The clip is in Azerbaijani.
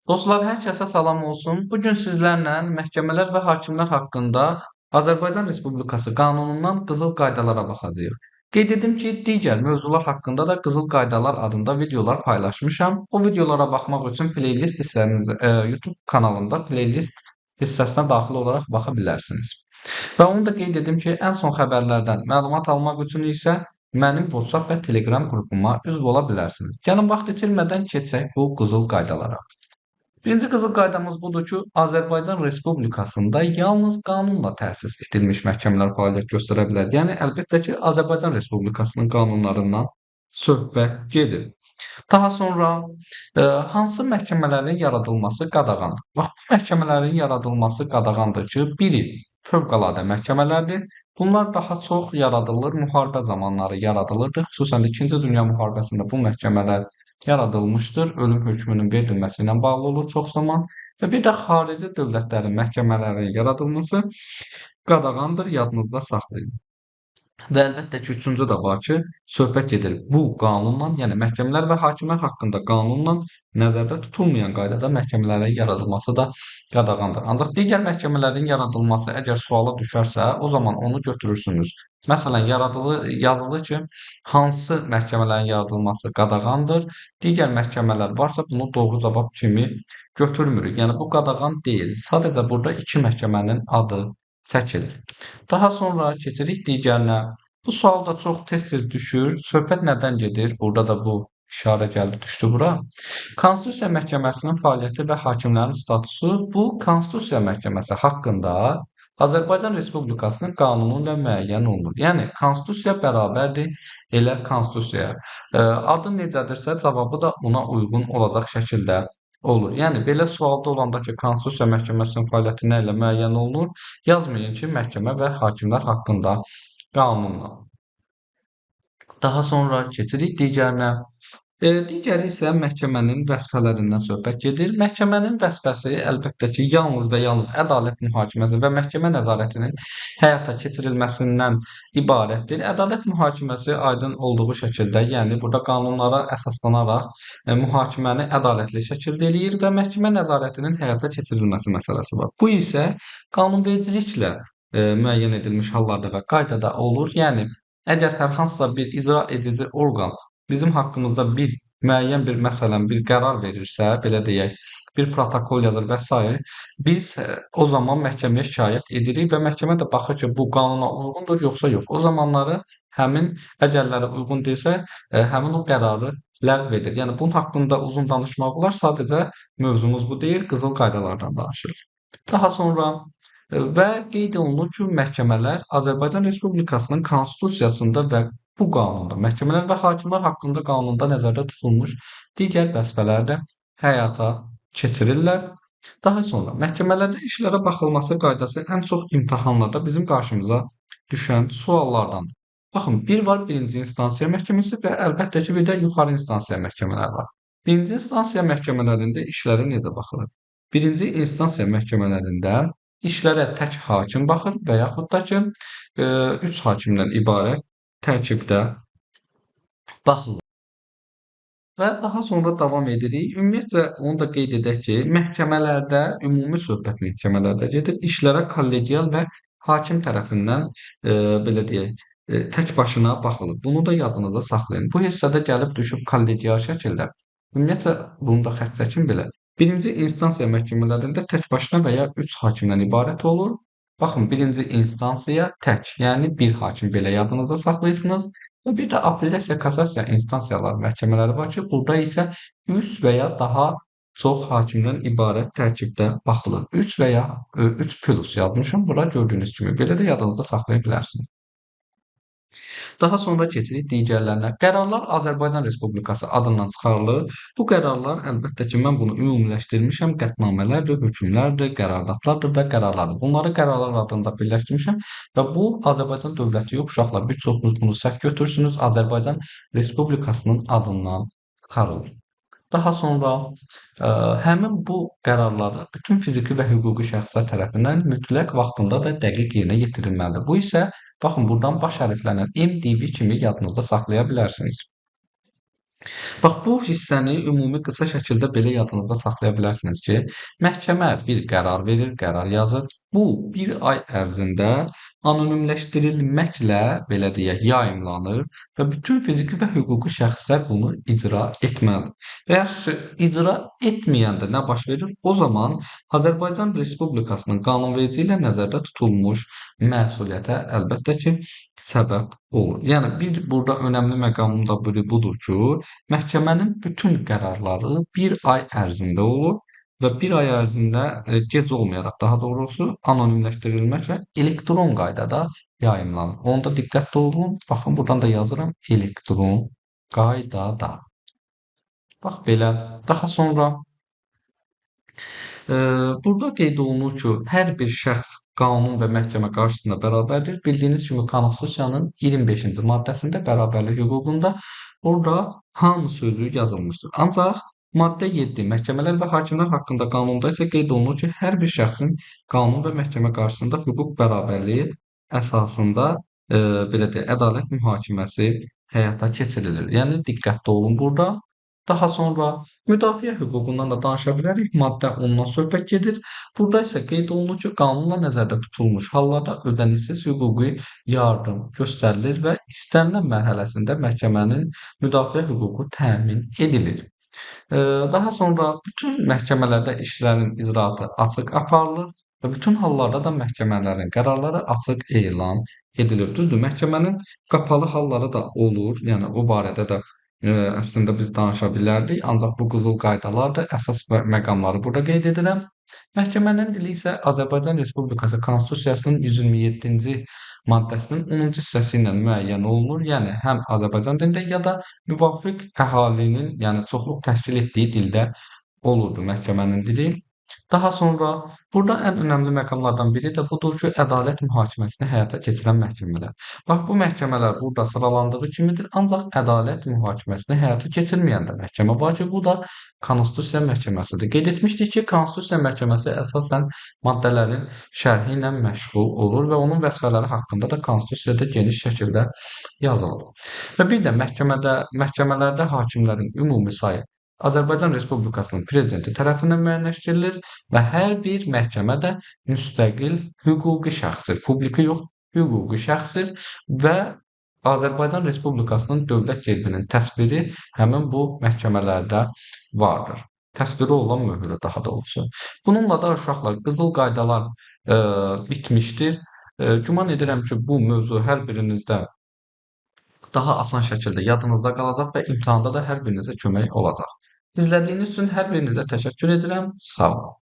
Dostlar, hər kəsə salam olsun. Bu gün sizlərlə məhkəmələr və hakimlər haqqında Azərbaycan Respublikası qanunundan qızıl qaydalara baxacağıq. Qeyd edim ki, digər mövzular haqqında da qızıl qaydalar adında videolar paylaşmışam. O videolara baxmaq üçün playlist hissəmiz, YouTube kanalında playlist hissəsinə daxil olaraq baxa bilərsiniz. Və onu da qeyd edim ki, ən son xəbərlərdən məlumat almaq üçün isə mənim WhatsApp və Telegram qrupuma üzv ola bilərsiniz. Gəlin vaxt itirmədən keçək bu qızıl qaydalara. Birinci qızıl qaydamız budur ki, Azərbaycan Respublikasında yalnız qanunla təsis edilmiş məhkəmələr fəaliyyət göstərə bilər. Yəni, əlbəttə ki, Azərbaycan Respublikasının qanunlarından söhbət gedir. Daha sonra hansı məhkəmələrin yaradılması qadağandır? Bax, bu məhkəmələrin yaradılması qadağandır ki, biri fövqəladə məhkəmələrdir. Bunlar daha çox yaradılır, müharibə zamanları yaradılırdı. Xüsusən də İkinci Dünya müharibəsində bu məhkəmələr yaradılmışdır. Ölüm hökmünün verilməsi ilə bağlı olur çox zaman. Və bir də xarici dövlətlərin məhkəmələrinin yaradılması qadağandır, yadınızda saxlayın. Və əlbəttə ki, üçüncü də var ki, söhbət gedir bu qanunla, yəni məhkəmələr və hakimlər haqqında qanunla nəzərdə tutulmayan qaydada məhkəmələrin yaradılması da qadağandır. Ancaq digər məhkəmələrin yaradılması əgər suala düşərsə, o zaman onu götürürsünüz. Məsələn, yazılı ki, hansı məhkəmələrin yaradılması qadağandır, digər məhkəmələr varsa bunu doğru cavab kimi götürmürük. Yəni bu qadağan deyil. Sadəcə burada iki məhkəmənin adı çəkilir. Daha sonra keçirik digərinə. Bu sual da çox tez-tez düşür. Söhbət nədən gedir? Burada da bu işarə gəldi, düşdü bura. Konstitusiya Məhkəməsinin fəaliyyəti və hakimlərin statusu bu Konstitusiya Məhkəməsi haqqında Azərbaycan Respublikasının qanunu ilə müəyyən olunur. Yəni, Konstitusiya bərabərdir elə Konstitusiyaya. Adı necədirsə, cavabı da ona uyğun olacaq şəkildə olur. Yəni, belə sualda olanda ki, Konstitusiya Məhkəməsinin fəaliyyəti nə ilə müəyyən olunur, yazmayın ki, məhkəmə və hakimlər haqqında qanunla. Daha sonra keçirik digərinə. Digəri isə məhkəmənin vəzifələrindən söhbət gedir. Məhkəmənin vəzifəsi əlbəttə ki, yalnız və yalnız ədalət mühakiməsi və məhkəmə nəzarətinin həyata keçirilməsindən ibarətdir. Ədalət mühakiməsi aydın olduğu şəkildə, yəni burada qanunlara əsaslanaraq mühakiməni ədalətli şəkildə eləyir və məhkəmə nəzarətinin həyata keçirilməsi məsələsi var. Bu isə qanunvericiliklə müəyyən edilmiş hallarda və qaydada olur. Yəni, əgər hər hansısa bir icra edici orqan bizim haqqımızda bir müəyyən bir məsələn, bir qərar verirsə, belə deyək, bir protokol yazır və s. Biz o zaman məhkəməyə şikayət edirik və məhkəmə də baxır ki, bu qanuna uyğundur, yoxsa yox. O zamanları həmin əgərlərə uyğun deyilsə, həmin o qərarı ləğv edir. Yəni, bunun haqqında uzun danışmaq olar, sadəcə mövzumuz bu deyil, qızıl qaydalardan danışırıq. Daha sonra və qeyd olunur ki, məhkəmələr Azərbaycan Respublikasının Konstitusiyasında və bu qanunda, məhkəmələr və hakimlər haqqında qanunda nəzərdə tutulmuş digər vəzifələri də həyata keçirirlər. Daha sonra məhkəmələrdə işlərə baxılması qaydası ən çox imtahanlarda bizim qarşımıza düşən suallardandır. Baxın, bir var birinci instansiya məhkəməsi və əlbəttə ki, bir də yuxarı instansiya məhkəmələri var. Birinci instansiya məhkəmələrində işlərə necə baxılır? Birinci instansiya məhkəmələrində işlərə tək hakim baxır və yaxud da ki, 3 hakimdən ibarət tərkibdə baxılır. Və daha sonra davam edirik. Ümumiyyətlə, onu da qeyd edək ki, məhkəmələrdə, ümumi söhbət məhkəmələrdə gedir. İşlərə kollegial və hakim tərəfindən, belə deyək, tək başına baxılır. Bunu da yadınızda saxlayın. Bu hissədə gəlib düşüb kollegial şəkildə. Ümumiyyətlə, bunu da xətt çəkin belə. Birinci instansiya məhkəmələrində tək başına və ya 3 hakimdən ibarət olur. Baxın, birinci instansiya tək, yəni bir hakim belə yadınızda saxlayırsınız. Və bir də apellyasiya, kassasiya instansiyalar məhkəmələri var ki, burada isə 3 və ya daha çox hakimdən ibarət tərkibdə baxılır. 3 və ya 3 plus yazmışam, bura gördüyünüz kimi belə də yadınızda saxlaya bilərsiniz. Daha sonra keçirik digərlərinə. Qərarlar Azərbaycan Respublikası adından çıxarılır. Bu qərarlar əlbəttə ki, mən bunu ümumiləşdirmişəm. Qətnamələrdir, hökmlərdir, qərardatlardır və qərarlardır. Bunları qərarlar adında birləşdirmişəm və bu Azərbaycan dövləti yox, uşaqlar, bir çoxunuz bunu səhv götürsünüz. Azərbaycan Respublikasının adından çıxarılır. Daha sonra həmin bu qərarları bütün fiziki və hüquqi şəxslər tərəfindən mütləq vaxtında və dəqiq yerinə yetirilməlidir. Bu isə baxın, buradan baş hərflərlə MDV kimi yadınızda saxlaya bilərsiniz. Bax, bu hissəni ümumi qısa şəkildə belə yadınızda saxlaya bilərsiniz ki, məhkəmə bir qərar verir, qərar yazır. Bu, bir ay ərzində anonimləşdirilməklə, belə deyək, yayımlanır və bütün fiziki və hüquqi şəxslər bunu icra etməlidir. Və yaxşı, icra etməyəndə nə baş verir? O zaman Azərbaycan Respublikasının qanunverici ilə nəzərdə tutulmuş məsuliyyətə əlbəttə ki, səbəb olur. Yəni, bir burada önəmli məqamın da biri budur ki, məhkəmənin bütün qərarları bir ay ərzində olur və bir ay ərzində gec olmayaraq, daha doğrusu anonimləşdirilməklə elektron qaydada yayımlanır. Onda diqqətli olun. Baxın, buradan da yazıram elektron qaydada. Bax belə. Daha sonra burada qeyd olunur ki, hər bir şəxs qanun və məhkəmə qarşısında bərabərdir. Bildiyiniz kimi Konstitusiyanın 25-ci maddəsində bərabərlik hüququnda orada hamı sözü yazılmışdır. Ancaq maddə 7 məhkəmələr və hakimlər haqqında qanunda isə qeyd olunur ki, hər bir şəxsin qanun və məhkəmə qarşısında hüquq bərabərliyi əsasında belə deyək, ədalət mühakiməsi həyata keçirilir. Yəni diqqətli olun burada. Daha sonra müdafiə hüququndan da danışa bilərik. Maddə 10-dan söhbət gedir. Burada isə qeyd olunur ki, qanunla nəzərdə tutulmuş hallarda ödənişsiz hüquqi yardım göstərilir və istənilən mərhələsində məhkəmənin müdafiə hüququ təmin edilir. Daha sonra bütün məhkəmələrdə işlərin icraatı açıq aparılır və bütün hallarda da məhkəmələrin qərarları açıq elan edilir. Düzdür, məhkəmənin qapalı halları da olur. Yəni o barədə də əslində biz danışa bilərdik, ancaq bu qızıl qaydalardır. Əsas məqamları burada qeyd edirəm. Məhkəmənin dili isə Azərbaycan Respublikası Konstitusiyasının 127-ci maddəsinin 10-cu hissəsi ilə müəyyən olunur. Yəni həm Azərbaycan dilində ya da müvafiq əhalinin, yəni çoxluq təşkil etdiyi dildə olurdu məhkəmənin dili. Daha sonra burada ən önəmli məqamlardan biri də budur ki, ədalət mühakiməsini həyata keçirən məhkəmələr. Bax, bu məhkəmələr burada sıralandığı kimidir, ancaq ədalət mühakiməsini həyata keçirməyən də məhkəmə var ki, bu da Konstitusiya Məhkəməsidir. Qeyd etmişdik ki, Konstitusiya Məhkəməsi əsasən maddələrin şərhi ilə məşğul olur və onun vəzifələri haqqında da Konstitusiyada geniş şəkildə yazılır. Və bir də məhkəmələrdə hakimlərin ümumi sayı Azərbaycan Respublikasının prezidenti tərəfindən müəyyənləşdirilir və hər bir məhkəmə də müstəqil hüquqi şəxsdir. Publiki yox, hüquqi şəxsdir və Azərbaycan Respublikasının dövlət gerbinin təsviri həmin bu məhkəmələrdə vardır. Təsviri olan möhürü daha doğrusu. Bununla da uşaqlar, qızıl qaydalar bitmişdir. Güman edirəm ki, bu mövzu hər birinizdə daha asan şəkildə yadınızda qalacaq və imtahanda da hər birinizə kömək olacaq. İzlədiyiniz üçün hər birinizə təşəkkür edirəm. Sağ olun.